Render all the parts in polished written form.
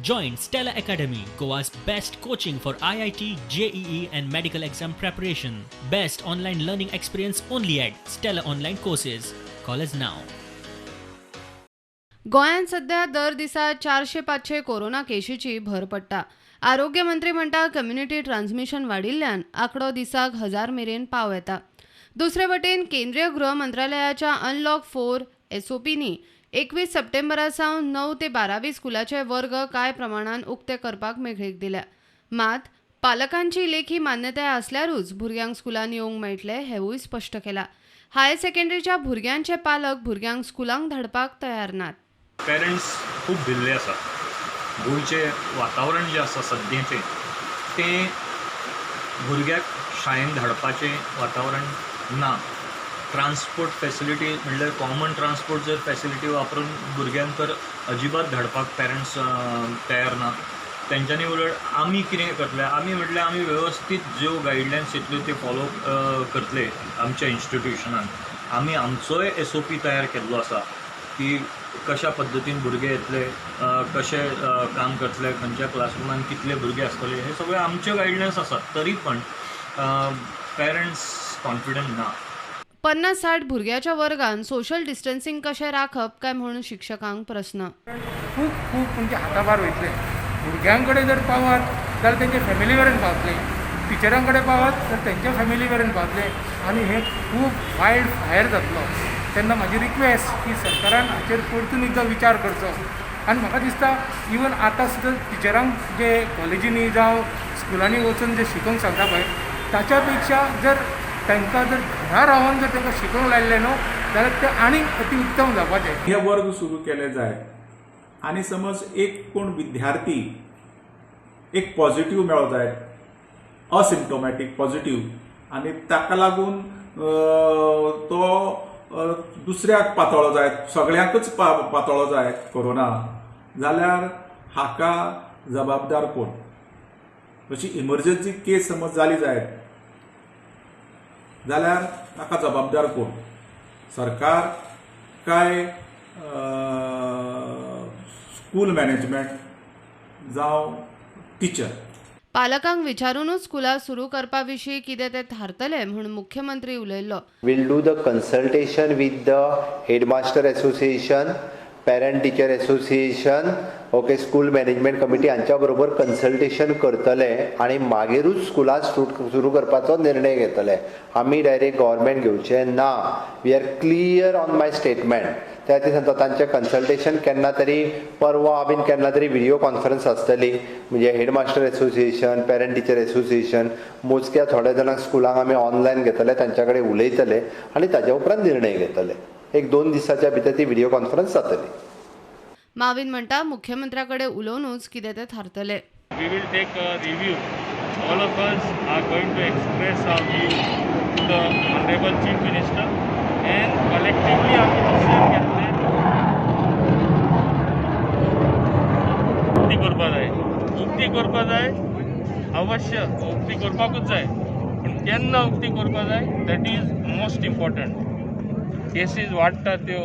Join Stella Academy, Goa's best coaching for IIT, JEE, and medical exam preparation. Best online learning experience only at Stella Online Courses. Call us now. गोंयांत सध्या दर दिसा 400-500 corona केशीची भर पडटा. आरोग्य मंत्री म्हणटा, कम्युनिटी ट्रान्समिशन वाडिल्ल्यान आंकडो दिसाक 1000 मेरेन पाव येता. दुसरे वटेन केंद्रीय गृह मंत्रालयाच्या अनलॉक 4 एसओपीनी 21 सप्टेंबरा सावन 9 ते 12वी स्कुलाचे वर्ग कांय प्रमाणान उक्ते करपाक मेकळीक दिल्या. मात पालकांची लेखी मान्यताय आसल्यारूच भुरग्यांक स्कुलान येवंक मेळटलें हेवूय स्पश्ट केलां. हायर सेकंडरीच्या भुरग्यांचे पालक भुरग्यांक स्कुलांक धाडपाक तयार नात. पेरंट्स खूब भिल्ले आसात. गोंयचें वातावरण जें आसा सद्याचें तें भुरग्याक शाळेंत धाडपाचें वातावरण ना. ट्रान्सपोर्ट फेसिलिटी म्हणल्यार कॉमन ट्रान्सपोर्ट जर फेसिलिटी वापरून भुरग्यांक तर अजिबात धाडपाक पेरंट्स तयार ना. तेंच्यांनी उलट आमी कितें करतले, आमी म्हटल्यार आमी वेवस्थीत ज्यो गायडलायन्स येतल्यो त्यो फॉलो करतले. आमच्या इन्स्टिट्युशनान आमी आमचोय एसओपी तयार केल्लो आसा की कशा पद्दतीन भुरगे येतले, कशे काम करतले, खंयच्या क्लासरुमान कितले भुरगे आसतले, हे सगळे आमचे गायडलायन्स आसात. तरी पण पेरंट्स कॉन्फिडंट ना. 50-60 भुरग्याच्या वर्गान सोशल डिस्टन्सिंग कशें राखप काय म्हणून शिक्षकांक प्रस्न. खूब खूब म्हणजे हाताभार वयतले. भुरग्यां कडेन जर पावत जाल्यार तेंच्या फॅमिली मेरेन पावतले, टिचरां कडेन पावत तर तेंच्या फॅमिली मेरेन पावतले आनी हें खूब वायल्ड फायर जातलो. तेन्ना म्हाजी रिक्वेस्ट की सरकारान हाचेर परतून एकदां विचार करचो. आनी म्हाका दिसता इवन आतां सुद्दां टिचरांक जे कॉलेजींनी जावं स्कुलांनी वचून जे शिकोवंक सांगता पळय, ताच्या पेक्षा जर तांकां जर घरा रावन जर तांकां शिकोवंक लायलें न्हू जाल्यार तें आनीक अति उत्तम जावपाचें. हे वर्ग सुरू केले जाय आनी समज एक कोण विद्यार्थी एक पॉझिटिव्ह मेळो जायत, असिम्टोमॅटीक पॉझिटिव्ह, आनी ताका लागून तो दुसऱ्याक पातळो जायत, सगळ्यांकच पातळो जायत कोरोना, जाल्यार हाका जबाबदार कोण? अशी इमर्जन्सी केस समज जाली जायत जाल्यार ताका जबाबदार कोण? सरकार काय स्कूल मॅनेजमेंट जावं टिचर? पालकांक विचारूनच स्कुलां सुरू करपा विशीं कितें तें थारतलें म्हूण मुख्यमंत्री उलयल्लो. We'll do the consultation with the headmaster association, parent teacher association, okay, school management committee हांच्या बरोबर कन्सल्टेशन करतले आनी मागीरूच स्कुलां सुरू करपाचो निर्णय घेतले. आमी डायरेक्ट गव्हर्मेंट घेवचे ना. We are clear on my statement. त्या खातीर सांगता, तांचें कन्सल्टेशन केन्ना तरी परवा बीन केन्ना तरी व्हिडियो कॉन्फरन्स आसतली, म्हणजे headmaster association, parent teacher association, मोजक्या थोड्या जाणांक स्कुलांक आमी ऑनलायन घेतले, तांच्या कडेन उलयतले आनी ताज्या उपरांत निर्णय घेतले. 1-2 दिसाच्या भितर ती व्हिडियो कॉन्फरन्स जातली. माविन म्हणटा, मुख्यमंत्र्या कडेन उलोवनूच कितें तें थारतलें. We will take a review. All of us are going to express our view to the Honorable Chief Minister and collectively आमी डिसिजन घेतले. उक्ती करपा जाय, उक्ती करपा जाय, अवश्य उक्ती करपाकूच जाय, पूण केन्ना उक्ती करपा जाय that is most important. Cases वाडटा त्यो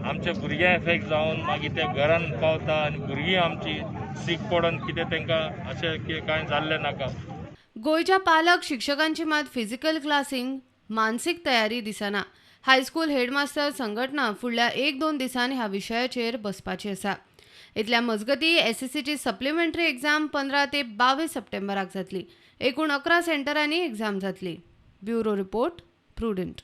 आमच्या भुरग्यांक एफेक्ट जावन मागीर ते घरान पावता आनी भुरगीं आमची सीक पडोन कितें तांकां अशें कितें कांय जाल्लें नाका. गोंयच्या पालक शिक्षकांची मात फिजिकल क्लासींक मानसीक तयारी दिसना. हायस्कूल हेडमास्टर संघटना फुडल्या 1-2 दिसांनी ह्या विशयाचेर बसपाची आसा. इतल्या मजगती एसएससीची सप्लिमेंटरी एग्जाम 15 ते 22 सप्टेंबराक जातली. एकूण 11 सेंटरांनी एग्जाम जातली. Bureau report, Prudent.